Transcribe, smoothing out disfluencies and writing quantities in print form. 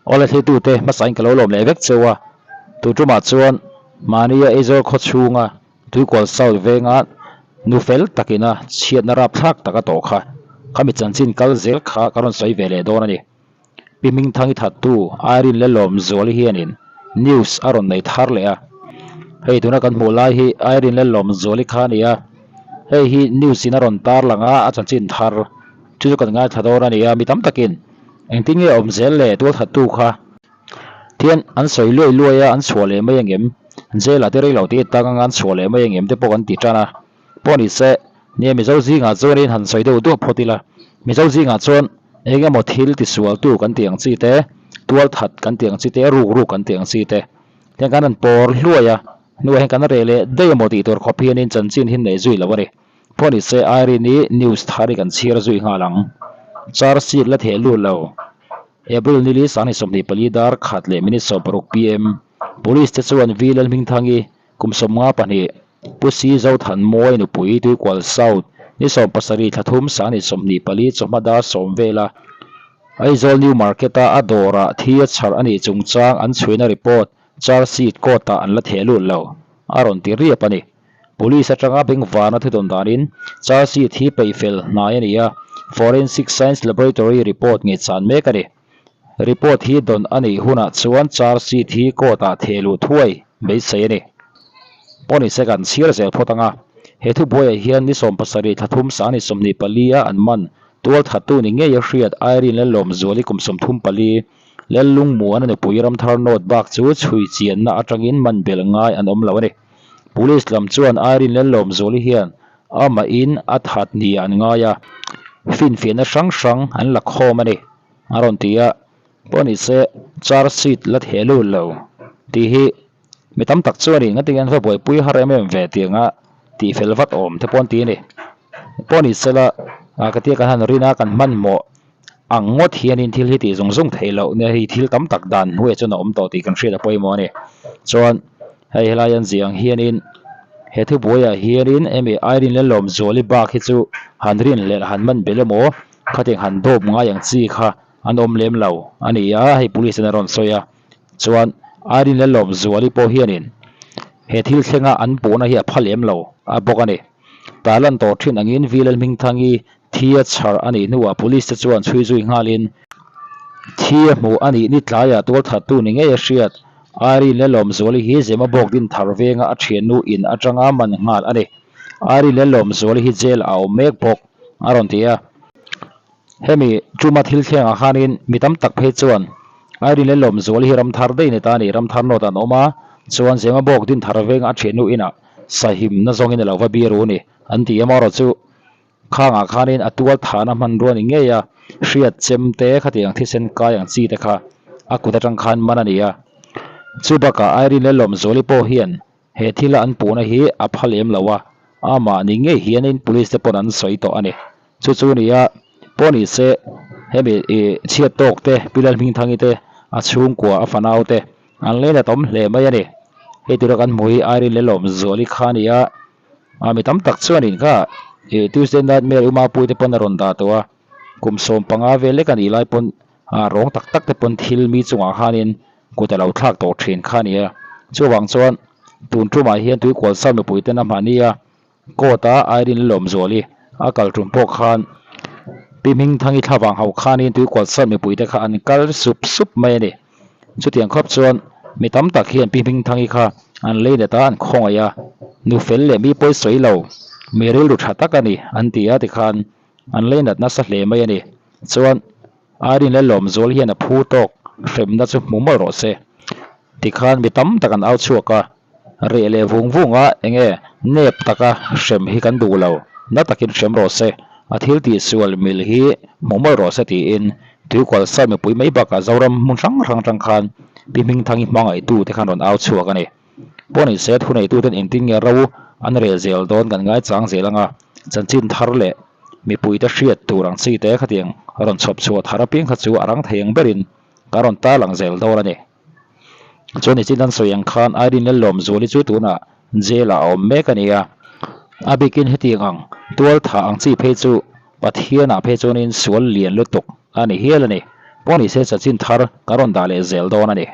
Awle thlitute hmasain ka lo lawm leh vek cheu a, tu tumah chuan mahnia Aizawl khaw chhunga Tuikual South venga nu fel takina chhiatna rapthlak tak a tawh kha khami chanchin kal zel kha ka rawn sawi ve leh dawn a ni. Pi Hmingthangi thattu Irene Lelawmzuali hianin news a rawn nei thar leh a, hei tuna kan hmuh lai hi Irene Lelawmzuali kha a ni a, hei hi news in a rawn tarlang a, a chanchin thar chu chu kan ngaithla dawn a ni a, mi tam takin engtin nge awm zel le tualthattu kha Thian an sawi luai luai a, an chhuah leh mai angem? Jail ah te rei lo te tang anga an chhuah leh mai angem te pawh kan ti tan a. Pawh ni se, nia Mizo zingah chuanin han sawi deuh duah phawt ila. Mizo zingah chuan eng emaw thil tisualtu kan tih ang chi te, tual that kan tih ang chi te, ruk ruk kan tih ang chi te hian kan han pawr hluai a, hnuah hian kan reh leh daih emaw tih tur khawp hianin chanchin hi nei zui lo a ni. Pawh ni se, Irene i news thar hi kan chhiar zui nghal ang. Charge sheet la theh lut lo. April nili sangni 24 dar khat leh minute 60 pm, Police te chuan V Lalhmingthangi kum 52, Pu Si Zothanmawi nupui Tuikual South ni 17 thla thum sangni 24 chawhma dar sawm vela Aizawl New Market-a a dawrah thi a chharh a nih chungchang an chhuina report charge sheet court-ah an la theh lut lo, a rawn ti riap a ni. Police atanga bengvarna thudawn danin charge sheet hi peihfel hnai a ni a, Forensic Science Laboratory report ngaihchan mek a ni. Report hi dawn a nih hunah chuan charge sheet hi court-ah theh luh thuai beisei a ni. Pawh kan chhiar zel phawt ang a, he thubuaiah hian ni 17 thla thum sang ni 24 a an man tualthattu ni ngei a hriat Irene Lalawmzuali kum 34 Lallungmuana nupui Ramthar North bak chu chhui chianna atangin man belh ngai an awm lo a ni. Police lam chuan Irene Lallawmzuali hian amahin a that ni an ngai a, finfiahna hrang hrang an la khawm a ni, a rawn ti a. Pawh ni se, charge sheet la theh lut lo tih hi mi tam tak chuanin ngatinge an va buaipui har em em ve tih anga tihfel vat awm te pawh an ti a ni. Pawh ni sela, ka tia kan han rin a, kan hmanhmawh ang ngawt hianin thil hi tih zung zung theih loh nia hei thil tam tak dan hnuaiah chuan a awm tawh tih kan hriat a pawimawh a ni. Chuan hei helai an ziah ang hianin he thubuaiah hianin hemi Irene Lelawmzuali bak hi chu han rin leh han man belh emaw khatiang han dawp ngai ang chi kha an awm lem lo a ni a, hei police in a rawn sawi a. Chuan Irene Lelawmzuali pawh hianin he thil thlenga an puhna hi a pha lem lo a bawk a ni. Tarlan tawh thin angin V Lalhmingthangi Thi a chhar a nih hnuah police te chuan chhui zui nghalin thi a hmuh a nih ni tlaiah tualthattu ni ngei a hriat. Irene Lelawmzuali hi Zemabawk din thar venga a thiannu in atanga man nghal a ni. Irene Lelawmzuali hi jail ah a awm mek bawk, a rawn ti a. Hemi tuma thil thlengah khanin mi tam tak phei chuan Irene Lelawmzuali hi ramthar daih ni ta a ni, ramthar nawt an awm a, chuan Zemabawk din thar venga a thiannu inah sahimna zawngin a lo va biru a ni, an ti amaherawh chu Khangah khanin a tual thahna hmanrua ni ngei a, hriat chem te khatiang thisen kai ang chi te kha a kut atang khan man a ni a. Chu bakah Irene leh Lawmzuali pawh hian he thila an puhna hi a pha lem lo a, amah ni ngei hianin police te pawn an sawi tawh a ni. Chu chu ni a, pawh ni se hemi ih chhiat tawk te, Pi Lalhmingthangi te, a chhungkua a fanau te an leinat awm hle mai a ni. Hei tura kan hmuh hi Irene leh Lawmzuali kha a ni a. A mi tam tak chuanin kha ih Tuesday Nightmare Uma Puite pawn a rawn dah tawh a, kum 15 vel lek a nih lai pawn a rawng tak tak te pawn thil mi chungah khanin kut a lo thlak tawh thin kha a ni a. Chuvang chuan tun tumah hian tuikual sa mipui ten a hmahni a, court a Irene Lawmzuali a kal tum pawh khan Pi Hmingthangi thlavang hauh khanin tuikual sa mipui te kha an kal sup sup mai a ni. Chutiang khawp chuan mi tam tak hian Pi Hmingthangi kha an lei let a, an khawngaih a, nu fel leh mi pawi sawi lo, mi rilru tha tak a ni an ti a tikhan an lei nat nasa hle mai a ni. Chuan Irene leh Lawmzual hian a phu tawk hremna chu hmu mawlh rawh se tikhan mi tam tak an au chhuak a, reh leh vung vung a enge nep taka hrem hi kan duh lo, na takin hrem rawh se, a thil tih sual mil hi hmu mawlh rawh se tiin Tuikual sa mipui mai bakah Zoram hmun hrang hrang atang khan Pi Hmingthangi hmangaihtu te khan rawn au chhuak a ni. Pawh ni se thuneituten engtin nge ro an rel zel dawn kan ngaichang zel anga chanchin thar leh mipuite hriat tur ang chi te khatiang rawn chhawp chhuah thar apiang kha chu a rang thei ang berin kan rawn tarlang zel dawn a ni. Chuan nichin an sawi ang khan Irene Lawmzuali chu tunah jail ah a awm mek a ni a, a bikin hetiang ang tual thah ang chi phei chu Pathianah phei chuanin sual lian lutuk a ni hial a ni. Pawh nise chanchin thar kan rawn dah leh zel dawn a ni.